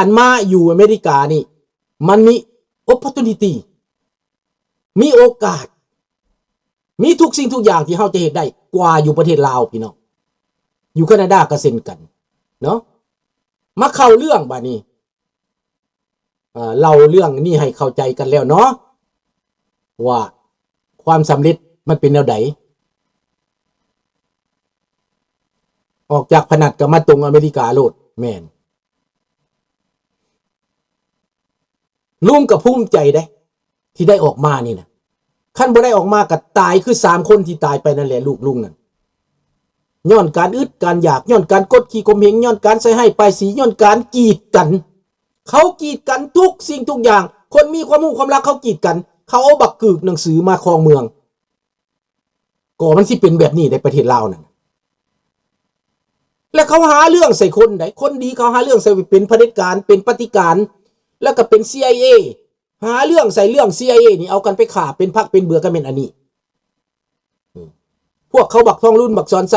ການມາຢູ່ອາເມລິການີ້ ມັນມີ opportunity ມີໂອກາດ ມີທຸກສິ່ງທຸກຢ່າງທີ່ເຮົາຈະເຮັດໄດ້ກວ່າຢູ່ປະເທດລາວ ພີ່ນ້ອງ. ຢູ່ການາດາກໍເຊັ່ນກັນເນາະ. ມາເຂົ້າເລື່ອງບາດນີ້ ເອີ ເລົ່າເລື່ອງນີ້ໃຫ້ເຂົ້າໃຈກັນແລ້ວເນາະ ວ່າຄວາມສຳເລັດມັນເປັນແນວໃດ. ອອກຈາກພະນັດກໍມາຕົງອາເມລິກາໂລດ ແມ່ນ. ລຸງກໍພູມໃຈເດ້ ທີ່ໄດ້ອອກມານີ້ນະ. ຄັນບໍ່ໄດ້ອອກມາກໍຕາຍຄືສາມຄົນທີ່ຕາຍໄປນັ້ນແຫຼະ ລູກລຸງນັ້ນ. ຍ້ອນການອຶດການຢາກ, ຍ້ອນການກົດຂີ່ຂົ່ມເຫງ, ຍ້ອນການໃສ່ຮ້າຍປ້າຍສີ, ຍ້ອນການກີດກັນ. ເຂົາກີດກັນທຸກສິ່ງທຸກຢ່າງ. ຄົນມີຄວາມຮູ້ຄວາມລັກເຂົາກີດກັນ. ເຂົາເອົາບັກກືກໜັງສືມາຄອງເມືອງ. ກໍມັນຊິເປັນແບບນີ້ໃນປະເທດລາວນັ້ນ. ແລະ ເຂົາຫາເລື່ອງໃສ່ຄົນໃດ໋. ຄົນດີເຂົາຫາເລື່ອງໃສ່ເປັນຜະເດັດການ, ເປັນປະຕິການ, ແລ້ວກໍເປັນ ຊີໄອເອ ຫາເລື່ອງໃສ່ເລື່ອງ ຊີໄອເອ ນີ້ເອົາກັນໄປຂ້າເປັນພັກເປັນເບືອ ກໍແມ່ນອັນນີ້. ອືມ ພວກເຂົາບັກທອງລຸນ ບັກສອນໄຊ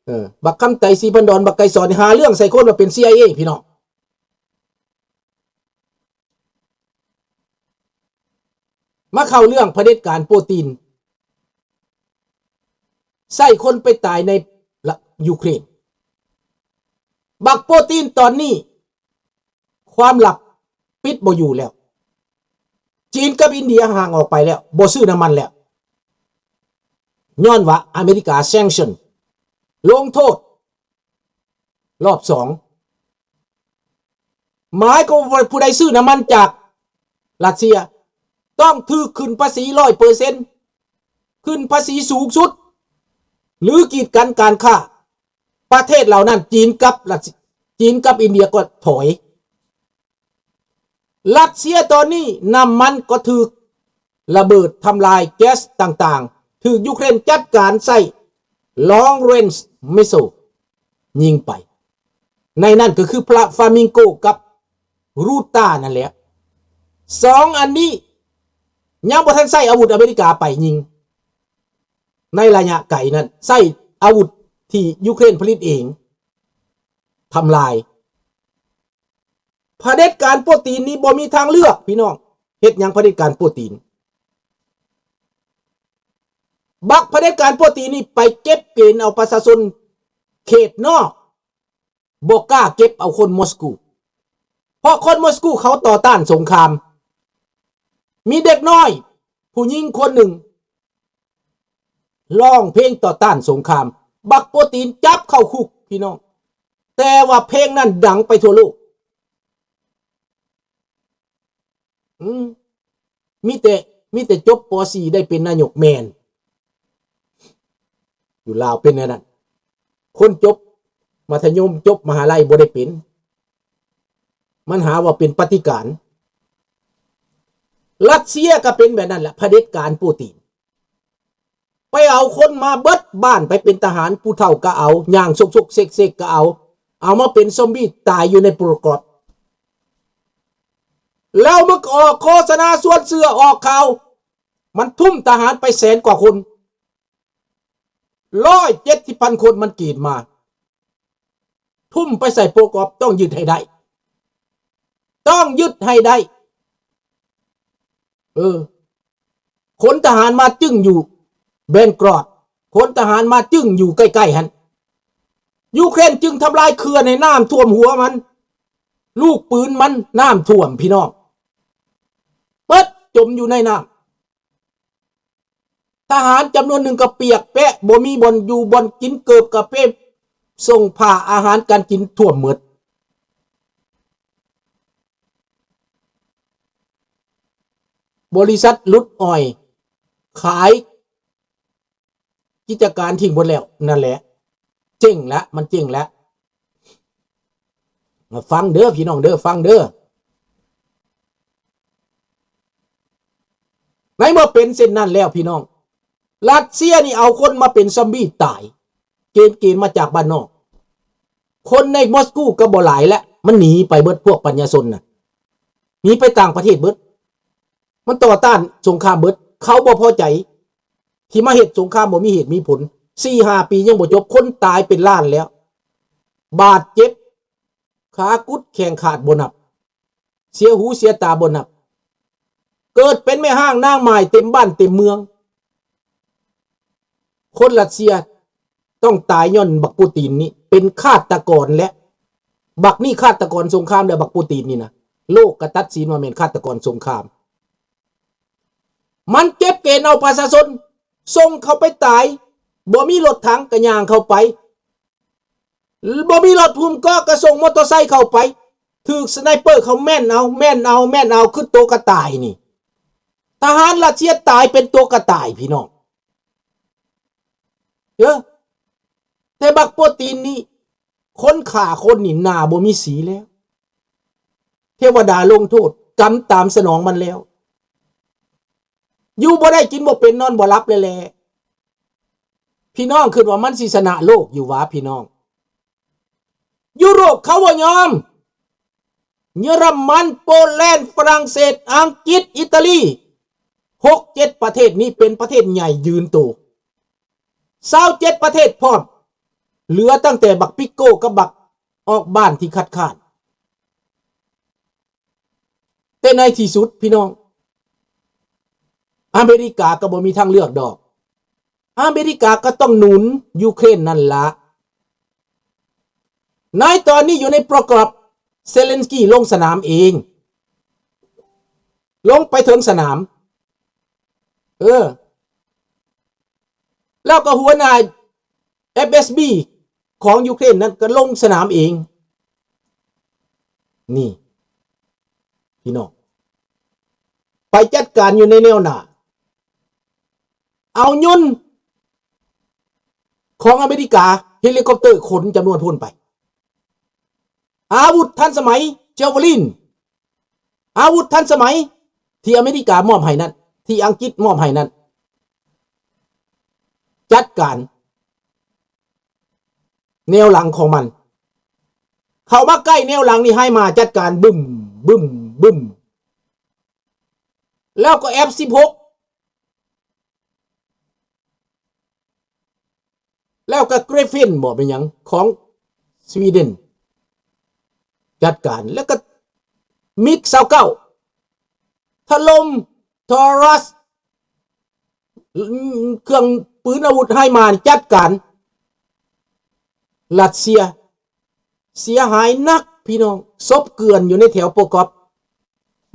ເອີ ບັກຄຳໄຕ ສີພັນດອນ ບັກໄກສອນ ຫາເລື່ອງໃສ່ຄົນວ່າເປັນ ຊີໄອເອ ພີ່ນ້ອງ. ມາເຂົ້າເລື່ອງຜະເດັດການໂປຕີນ ໃສ່ຄົນໄປຕາຍໃນລະ ຢູເຄຣນ. ບັກໂປຕີນຕອນນີ້ ຄວາມລັບປິດບໍ່ຢູ່ແລ້ວ. ຈີນກັບອິນເດຍຫ່າງອອກໄປແລ້ວ, ບໍ່ຊື້ນ້ຳມັນແລ້ວ. ຍ້ອນວ່າອາເມລິກາ sanction ລົງໂທດ ລອບສອງ ໝາຍຄວາມວ່າຜູ້ໃດຊື້ນ້ຳມັນຈາກຣັດເຊຍ ຕ້ອງຖືກຂຶ້ນພາສີຮ້ອຍເປີເຊັນ ຂຶ້ນພາສີສູງສຸດ ຫຼື ກີດກັນການຄ້າ. ປະເທດເຫຼົ່ານັ້ນ ຈີນກັບຣັດ ຈີນກັບອິນເດຍກໍຖອຍ. ຣັດເຊຍຕອນນີ້ນ້ຳມັນກໍຖືກລະເບີດທຳລາຍ, ແກັສຕ່າງໆ ຖືກຢູເຄຣນຈັດການໃຊ້ long range missile ຍິງໄປ. ໃນນັ້ນກໍຄື Fla- Flamingo ກັບ Ruta ນັ້ນແຫຼະ. ສອງອັນນີ້ຍັງບໍ່ທັນໃຊ້ອາວຸດອາເມລິກາໄປຍິງ ໃນໄລຍະໄກນັ້ນ, ໃຊ້ອາວຸດທີ່ຢູເຄຣນຜະລິດເອງ ທຳລາຍ. ຜະເດັດການໂປຕີນນີ້ບໍ່ມີທາງເລືອກ ພີ່ນ້ອງ. ເຮັດຫຍັງຜະເດັດການໂປຕີນ? ບັກຜະເດັດການໂປຕີນນີ້ໄປເກັບເກນເອົາປະຊາຊົນເຂດນອກ, ບໍ່ກ້າເກັບເອົາຄົນມົສກູ, ເພາະຄົນມົສກູເຂົາຕໍ່ຕ້ານສົງຄາມ. ມີເດັກນ້ອຍຜູ້ຍິງຄົນໜຶ່ງ ຮ້ອງເພງຕໍ່ຕ້ານສົງຄາມ, ບັກໂປຕີນຈັບເຂົ້າຄຸກ ພີ່ນ້ອງ, ແຕ່ວ່າເພງນັ້ນດັງໄປທົ່ວໂລກ. ອືມ ມີແຕ່ ມີແຕ່ຈົບ ປໍສີ່ ໄດ້ເປັນນາຍົກ ແມ່ນ. ຢູ່ລາວເປັນແນວນັ້ນ, ຄົນຈົບມັດທະຍົມ ຈົບມະຫາໄລບໍ່ໄດ້ເປັນ, ມັນຫາວ່າເປັນປະຕິການ. ຣັດເຊຍກໍເປັນແບບນັ້ນແຫຼະ, ຜະເດັດການໂປຕີນ. ໄປເອົາຄົນມາເບິດບ້ານໄປເປັນທະຫານ, ຜູ້ເຖົ້າກໍເອົາ, ຍ່າງຊົກໆເຊັກໆກໍເອົາ, ເອົາມາເປັນຊອມບີຕາຍຢູ່ໃນໂປຣກອບ. ແລ້ວມັນກໍອອກໂຄສະນາຊວນເຊື່ອ, ອອກຂ່າວ, ມັນທຸ່ມທະຫານໄປແສນກວ່າຄົນ, ຮ້ອຍເຈັດສິບພັນຄົນມັນເກນມາ. ທຸ່ມໄປໃສ່ໂປຣກອບ, ຕ້ອງຍຶດໃຫ້ໄດ້, ຕ້ອງຍຶດໃຫ້ໄດ້. ເອີ ຂົນທະຫານມາຈຶ້ງຢູ່ແບນກຣອດ, ຂົນທະຫານມາຈຶ້ງຢູ່ໃກ້ໆຫັ້ນ. ຢູເຄຣນຈຶ່ງທຳລາຍເຂື່ອນໃຫ້ນ້ຳຖ້ວມຫົວມັນ, ລູກປືນມັນນ້ຳຖ້ວມ ພີ່ນ້ອງ, ເບິດ, ຈົມຢູ່ໃນນ້ຳ. ທະຫານຈຳນວນໜຶ່ງກໍປຽກແປະ, ບໍ່ມີບ່ອນຢູ່ບ່ອນກິນ, ເກີບກະເປ, ສົ້ງຜ້າ, ອາຫານການກິນຖ້ວມໝົດ. ບໍລິສັດຫຼຸດອ້ອຍຂາຍກິດຈະການຖິ້ມໝົດແລ້ວ, ນັ້ນແຫຼະ, ເຈັງລະ, ມັນເຈັງລະ. ຟັງເດີ ພີ່ນ້ອງເດີ, ຟັງເດີ. ໃນເມື່ອເປັນເຊັ່ນນັ້ນແລ້ວ ພີ່ນ້ອງ, ຣັດເຊຍນີ້ເອົາຄົນມາເປັນຊອມບີຕາຍ, ເກນ ເກນມາຈາກບ້ານນອກ. ຄົນໃນມົສກູກໍບໍ່ຫຼາຍແລ້ວ, ມັນໜີໄປເບິດ, ພວກປັນຍາຊົນນະ ໜີໄປຕ່າງປະເທດເບິດ. ມັນຕໍ່ຕ້ານສົງຄາມເບິດ, ເຂົາບໍ່ພໍໃຈທີ່ມາເຮັດສົງຄາມບໍ່ມີເຫດມີຜົນ, ສີ່ຫ້າປີຍັງບໍ່ຈົບ, ຄົນຕາຍເປັນລ້ານແລ້ວ, ບາດເຈັບ, ຂາກຸດແຂງຂາດບໍ່ນັບ. ເສຍຫູເສຍຕາບໍ່ນັບ ເກີດເປັນແມ່ຮ້າງນາງໝ້າຍເຕັມບ້ານເຕັມເມືອງ. ຄົນຣັດເຊຍຕ້ອງຕາຍຍ້ອນບັກປູຕິນນີ້ເປັນຄາດຕະກອນ ແລະ ບັກນີ້ຄາດຕະກອນສົງຄາມ ແລະ ບັກປູຕິນນີ້ນະ ໂລກກໍຕັດສິນວ່າແມ່ນຄາດຕະກອນສົງຄາມ. ມັນເກັບເກນເອົາປະຊາຊົນ ສົ່ງເຂົາໄປຕາຍ ບໍ່ມີລົດຖັງກໍຍ່າງເຂົ້າໄປ ບໍ່ມີລົດຫຸ້ມເກາະກໍສົ່ງມໍເຕີໄຊເຂົ້າໄປ ຖືກສະໄນເປີເຂົາແມ່ນເອົາ ແມ່ນເອົາ ແມ່ນເອົາ ຄືໂຕກະຕ່າຍນີ້. ທະຫານຣັດເຊຍຕາຍເປັນໂຕກະຕ່າຍ ພີ່ນ້ອງເອີ ແຕ່ບັກໂປຕີນນີ້ ຄົນຂ້າຄົນນີ້ໜ້າບໍ່ມີສີແລ້ວ. ເທວະດາລົງໂທດ ກຳຕາມສະໜອງມັນແລ້ວ. ຢູ່ບໍ່ໄດ້ກິນບໍ່ເປັນນອນບໍ່ຫຼັບແລ້ວແຫຼະ. ພີ່ນ້ອງຄິດວ່າມັນຊິຊະນະໂລກຢູ່ຫວາ ພີ່ນ້ອງ? ຢູໂຣບເຂົາບໍ່ຍອມ. ເຢຍລະມັນ, ໂປແລນ, ຝຣັ່ງເສດ, ອັງກິດ, ອີຕາລີ ຫົກເຈັດປະເທດນີ້ເປັນປະເທດໃຫຍ່ຢືນໂຕ. ຊາວເຈັດປະເທດພ້ອມ, ເຫຼືອຕັ້ງແຕ່ບັກປິກໂກກັບບັກອອກບ້ານທີ່ຄັດຄ້ານ. ແຕ່ໃນທີ່ສຸດ ພີ່ນ້ອງ, ອາເມລິກາກໍບໍ່ມີທາງເລືອກດອກ. ອາເມລິກາກໍຕ້ອງໜູນຢູເຄຣນນັ້ນລະ. ໃນຕອນນີ້ຢູ່ໃນໂປຣແກຣມ ເຊເລັນສກີລົງສະໜາມເອງ, ລົງໄປເທິງສະໜາມ. ເອີ ແລ້ວກໍຫົວໜ້າ ເອັຟເອັສບີ ຂອງຢູເຄຣນນັ້ນກໍລົງສະໜາມເອງ. ນີ້ ພີ່ນ້ອງ, ໄປຈັດການຢູ່ໃນແນວໜ້າ. ເອົາຍົນຂອງອາເມລິກາ ເຮລິຄອບເຕີຂົນຈຳນວນພົນໄປ. ອາວຸດທັນສະໄໝ ເຈວເວລິນ, ອາວຸດທັນສະໄໝທີ່ອາເມລິກາມອບໃຫ້ນັ້ນ, ທີ່ອັງກິດມອບໃຫ້ນັ້ນ, ຈັດການແນວຫຼັງຂອງມັນ. ເຂົ້າມາໃກ້ແນວຫຼັງນີ້, ໃຫ້ມາຈັດການບຶມ, ບຶມ, ບຶມ. ແລ້ວກໍ ເອັຟສິບຫົກ ແລ້ວກໍ Gripen ບໍ ແມ່ນຫຍັງ ຂອງສະວີເດັນ ຈັດການ, ແລ້ວກໍ MiG ຊາວເກົ້າ ຖະຫຼົ່ມ Taurus ເຄື່ອງປືນອາວຸດໄຮມານ ຈັດການ. ຣັດເຊຍເສຍຫາຍໜັກ ພີ່ນ້ອງ, ສົບເກືອນຢູ່ໃນແຖວໂປກອບ.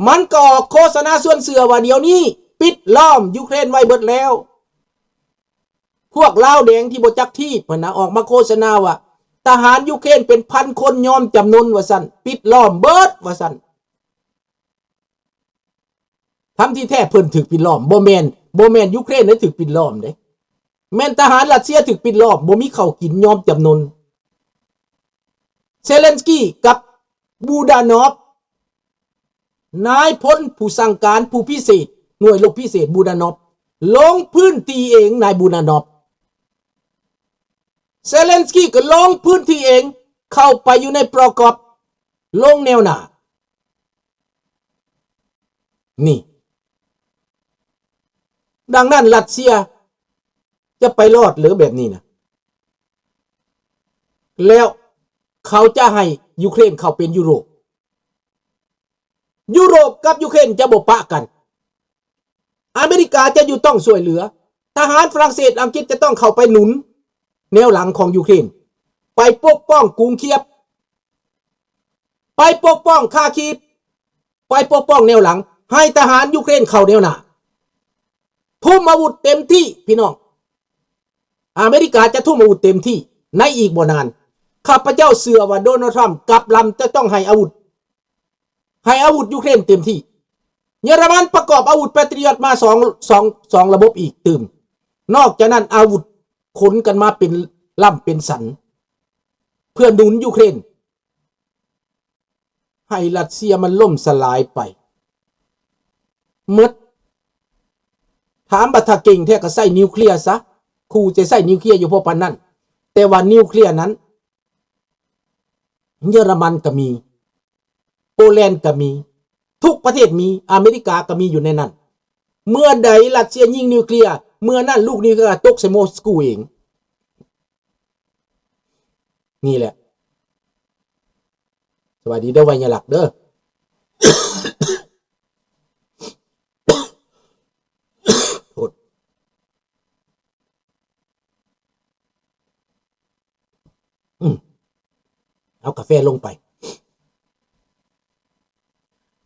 ມັນກໍອອກໂຄສະນາຊວນເຊື່ອວ່າດຽວນີ້ປິດລ້ອມຢູເຄຣນໄວ້ເບິດແລ້ວ. ພວກລາວແດງທີ່ບໍ່ຈັກທີບຫັ້ນນະ ອອກມາໂຄສະນາວ່າ ທະຫານຢູເຄຣນເປັນພັນຄົນຍອມຈຳນົນວ່າຊັ້ນ, ປິດລ້ອມເບິດວ່າຊັ້ນ. ທັງທີ່ແທ້ເພິ່ນຖືກປິດລ້ອມ, ບໍ່ແມ່ນ, ບໍ່ແມ່ນຢູເຄຣນໄດ້ຖືກປິດລ້ອມເດ້, ແມ່ນທະຫານຣັດເຊຍຖືກປິດລ້ອມ, ບໍ່ມີເຂົ້າກິນ, ຍອມຈຳນົນ. ເຊເລັນສກີກັບບູດານອບ, ນາຍພົນຜູ້ສັ່ງການຜູ້ພິເສດ, ໜ່ວຍລົບພິເສດບູດານອບ ລົງພື້ນທີ່ເອງ, ນາຍບູດານອບ. ເຊເລັນສກີກໍລົງພື້ນທີ່ເອງ, ເຂົ້າໄປຢູ່ໃນໂປຣແກຣມ, ລົງແນວໜ້າ. ນີ້ ດັ່ງນັ້ນຣັດເຊຍຈະໄປລອດເຫຼືອແບບນີ້ນະ? ແລ້ວເຂົາຈະໃຫ້ຢູເຄຣນເຂົ້າເປັນຢູໂຣບ. ຢູໂຣບກັບຢູເຄຣນຈະບໍ່ປະກັນ. ອາເມລິກາຈະຢູ່ຕ້ອງຊ່ວຍເຫຼືອ. ທະຫານຝຣັ່ງເສດ, ອັງກິດຈະຕ້ອງເຂົ້າໄປໜູນແນວຫຼັງຂອງຢູເຄຣນ, ໄປປົກປ້ອງກຸງຄຽບ, ໄປປົກປ້ອງຄາຄີບ, ໄປປົກປ້ອງແນວຫຼັງ, ໃຫ້ທະຫານຢູເຄຣນເຂົ້າແນວໜ້າ. ທຸ່ມອາວຸດເຕັມທີ່ ພີ່ນ້ອງ. ອາເມລິກາຈະທຸ່ມອາວຸດເຕັມທີ່ໃນອີກບໍ່ນານ. ຂ້າພະເຈົ້າເຊື່ອວ່າໂດນັລ ທຣຳ ກັບລຳຈະຕ້ອງໃຫ້ອາວຸດ, ໃຫ້ອາວຸດຢູເຄຣນເຕັມທີ່. ເຢຍລະມັນປະກອບອາວຸດ Patriot ມາສອງ, ສອງ, ສອງລະບົບອີກຕື່ມ. ນອກຈາກນັ້ນອາວຸດຂົນກັນມາເປັນລຳເປັນສັນ ເພື່ອໜູນຢູເຄຣນ. ໃຫ້ຣັດເຊຍມັນລົ້ມສະຫຼາຍໄປໝົດ. ຖາມວ່າຖ້າເກັ່ງແທ້ກໍໃຊ້ນິວເຄລຍຊະ, ຂູ່ຈະໃຊ້ນິວເຄລຍຢູ່ພໍປານນັ້ນ, ແຕ່ວ່ານິວເຄລຍນັ້ນ ເຢຍລະມັນກໍມີ, ໂປແລນກໍມີ, ທຸກປະເທດມີ, ອາເມລິກາກໍມີຢູ່ໃນນັ້ນ. ເມື່ອໃດຣັດເຊຍຍິງນິວເຄລຍ, ເມື່ອນັ້ນລູກນິວເຄລຍຕົກໃສ່ໂມສກູເອງ. ນີ້ແຫຼະ. ສະບາຍດີເດີ ໄວຍະລັກເດີ. ໂທດ ອືມ ເອົາກາແຟລົງໄປ.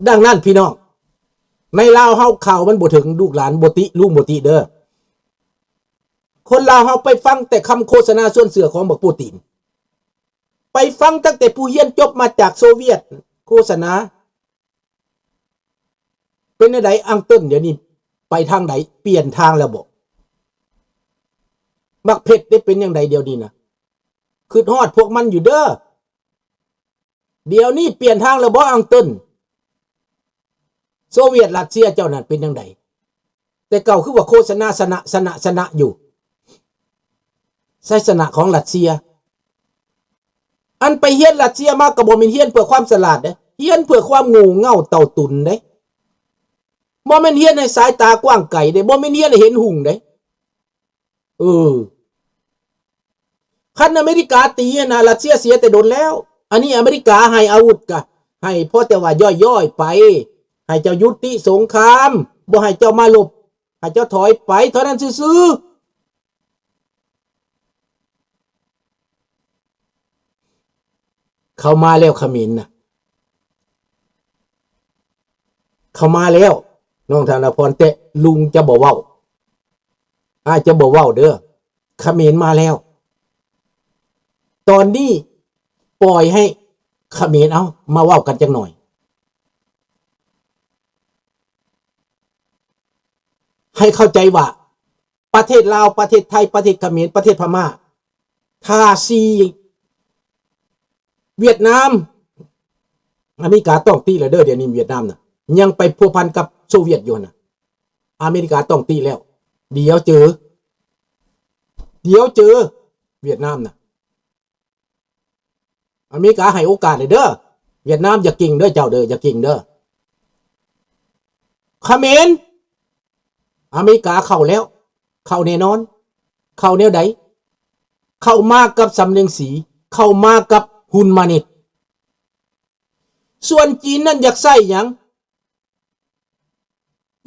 ດັ່ງນັ້ນພີ່ນ້ອງ ໃນລາວເຮົາຂ່າວມັນບໍ່ເຖິງ ລູກຫຼານບໍ່ຕິ ລຸງບໍ່ຕິເດີ. ຄົນລາວເຮົາໄປຟັງແຕ່ຄຳໂຄສະນາຊວນເຊື່ອຂອງບັກປູຕີນ, ໄປຟັງຕັ້ງແຕ່ຜູ້ຮຽນຈົບມາຈາກໂຊວຽດໂຄສະນາ. ເປັນແນວໃດອັງເຕີນ ດຽວນີ້ໄປທາງໃດ? ປ່ຽນທາງແລ້ວບໍ? ບັກເພັດເດ້ ເປັນຈັ່ງໃດດຽວນີ້ນະ? ຄິດຮອດພວກມັນຢູ່ເດີ. ດຽວນີ້ປ່ຽນທາງແລ້ວບໍອັງເຕີນ? ໂຊວຽດຣັດເຊຍເຈົ້ານັ້ນເປັນຈັ່ງໃດ? ແຕ່ເກົ່າຄືວ່າໂຄສະນາຊະນະ ຊະນະ ຊະນະຢູ່ ໄຊຊະນະຂອງຣັດເຊຍ. ອັນໄປຮຽນຣັດເຊຍມາກໍບໍ່ແມ່ນຮຽນເພື່ອຄວາມສະຫຼາດເດ້, ຮຽນເພື່ອຄວາມໂງ່ເຫງົ້າເຕົ້າຕຸນເດ້, ບໍ່ແມ່ນຮຽນໃຫ້ສາຍຕາກວ້າງໄກເດ້, ບໍ່ແມ່ນຮຽນໃຫ້ເຫັນຮຸ່ງເດ້. ເອີ ຄັນອາເມລິກາຕີຫັ້ນນະ ຣັດເຊຍເສຍແຕ່ດົນແລ້ວ. ອັນນີ້ອາເມລິກາໃຫ້ອາວຸດກະໃຫ້ພໍແຕ່ວ່າຍ່ອຍໆໄປ, ໃຫ້ເຈົ້າຍຸຕິສົງຄາມ, ບໍ່ໃຫ້ເຈົ້າມາລົບ, ໃຫ້ເຈົ້າຖອຍໄປເທົ່ານັ້ນຊື່ໆ. ເຂົ້າມາແລ້ວຂະເໝນນະ, ເຂົ້າມາແລ້ວ ນ້ອງທະນາພອນ, ແຕ່ລຸງຈະບໍ່ເວົ້າ, ອ້າຍຈະບໍ່ເວົ້າເດີ. ຂະເໝນມາແລ້ວ. ຕອນນີ້ປ່ອຍໃຫ້ຂະເໝນ ເອົາ ມາເວົ້າກັນຈັກໜ່ອຍ. ໃຫ້ເຂົ້າໃຈວ່າ ປະເທດລາວ, ປະເທດໄທ, ປະເທດຂະເໝນ, ປະເທດພະມ້າ, ທ່າຊີ, ຫວຽດນາມ, ອາເມລິກາຕ້ອງຕິແລ້ວເດີ. ດຽວນີ້ຫວຽດນາມນະ ຍັງໄປພົວພັນກັບໂຊວຽດຢູ່ຫັ້ນນະ. ອາເມລິກາຕ້ອງຕິແລ້ວ. ດຽວເຈີ, ດຽວເຈີຫວຽດນາມນະ. ອາເມລິກາໃຫ້ໂອກາດເລີຍເດີ. ຫວຽດນາມຢ່າເກັ່ງເດີເຈົ້າເດີ, ຢ່າເກັ່ງເດີ. ຂະເໝນ, ອາເມລິກາເຂົ້າແລ້ວ, ເຂົ້າແນ່ນອນ. ເຂົ້າແນວໃດ? ເຂົ້າມາກັບສຳເລັງສີ, ເຂົ້າມາກັບຮຸນມາເນັດ. ສ່ວນຈີນນັ້ນຢາກໃຊ້ຫຍັງ?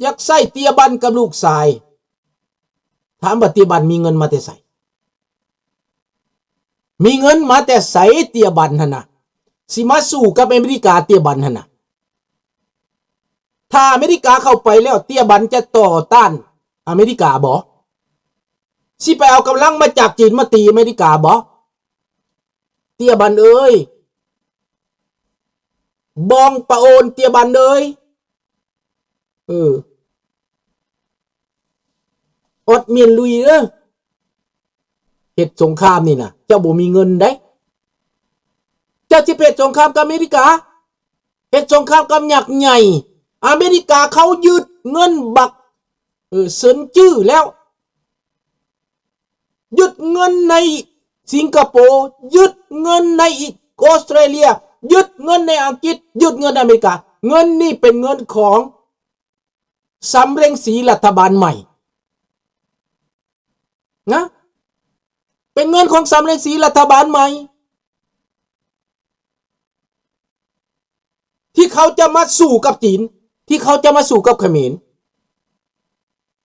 ຢາກໃຊ້ເຕຍບັນກັບລູກຊາຍ. ຖາມວ່າເຕຍບັນມີເງິນມາແຕ່ໃສ? ມີເງິນມາແຕ່ໃສ? ເຕຍບັນຫັ້ນນະ ຊິມາສູ້ກັບອາເມລິກາ, ເຕຍບັນຫັ້ນນະ. ຖ້າອາເມລິກາເຂົ້າໄປແລ້ວ ເຕຍບັນຈະຕໍ່ຕ້ານອາເມລິກາບໍ? ຊິໄປເອົາກຳລັງມາຈາກຈີນມາຕີອາເມລິກາບໍ? ເຕຍບັນເອີຍ, ບອງປະໂອນເຕຍບັນເອີຍ. ເອີ ອອດໝຽນລຸຍເດີ. ເຮັດສົງຄາມນີ້ນະ ເຈົ້າບໍ່ມີເງິນໃດ. ເຈົ້າຊິໄປເຮັດສົງຄາມກັບອາເມລິກາ, ເຮັດສົງຄາມກັບຍັກໃຫຍ່. ອາເມລິກາເຂົາຍຶດເງິນບັກ ເອີ ເຊິນຈື່ແລ້ວ. ຍຶດເງິນໃນສິງກະໂປ, ຍຶດເງິນໃນອີກ ອອສເຕຣເລຍ, ຍຶດເງິນໃນອັງກິດ, ຍຶດເງິນໃນອາເມລິກາ. ເງິນນີ້ເປັນເງິນຂອງສຳເລັງສີລັດຖະບານໃໝ່ນະ, ເປັນເງິນຂອງສຳເລັງສີລັດຖະບານໃໝ່. ທີ່ເຂົາຈະມາສູ້ກັບຈີນ, ທີ່ເຂົາຈະມາສູ້ກັບຂະເໝນ.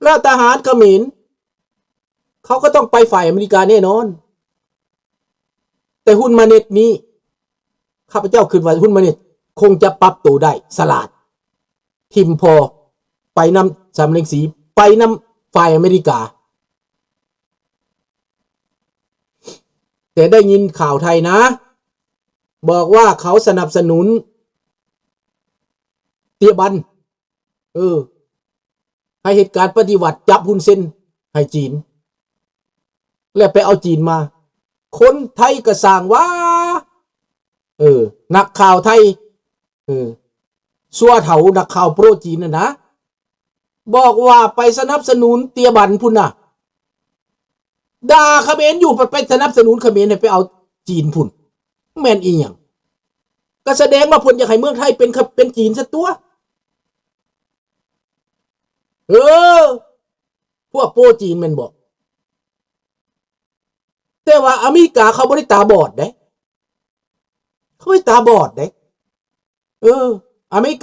ແລ້ວທະຫານຂະເໝນ ເຂົາກໍຕ້ອງໄປຝ່າຍອາເມລິກາແນ່ນອນ. ແຕ່ຮຸນມາເນັດນີ້ ຂ້າພະເຈົ້າຄິດວ່າຮຸນມາເນັດຄົງຈະປັບໂຕໄດ້ສະຫຼາດ, ຖິ້ມພໍ່ໄປນຳສຳເລັງສີ, ໄປນຳຝ່າຍອາເມລິກາ. ແຕ່ໄດ້ຍິນຂ່າວໄທນະ ບອກວ່າເຂົາສະໜັບສະໜູນເຕຍບັນ, ເອີ ໃຫ້ເຮັດການປະຕິວັດ, ຈັບຮຸນເຊັນໃຫ້ຈີນ ແລ້ວໄປເອົາຈີນມາ. ຄົນໄທກໍສ້າງວ່າ, ເອີ ນັກຂ່າວໄທ, ເອີ ຊົ່ວເຖົ້ານັກຂ່າວໂປຣຈີນຫັ້ນນະ ບອກວ່າໄປສະໜັບສະໜູນເຕຍບັນພຸ້ນນະ, ດ່າຂະເໝນຢູ່ ໄປສະໜັບສະໜູນຂະເໝນໃຫ້ໄປເອົາຈີນພຸ້ນ. ແມ່ນອີຫຍັງ? ກໍສະແດງວ່າເພິ່ນຢາກໃຫ້ເມືອງໄທເປັນຂະ ເປັນຈີນຊະຕົວະ. ເອີ ພວກໂປຣຈີນແມ່ນບໍ່? ແຕ່ວ່າອາເມລິກາເຂົາບໍ່ໄດ້ຕາບອດເດ້, ເຂົາບໍ່ໄດ້ຕາບອດເດ້. ເອີ ອາເມລິ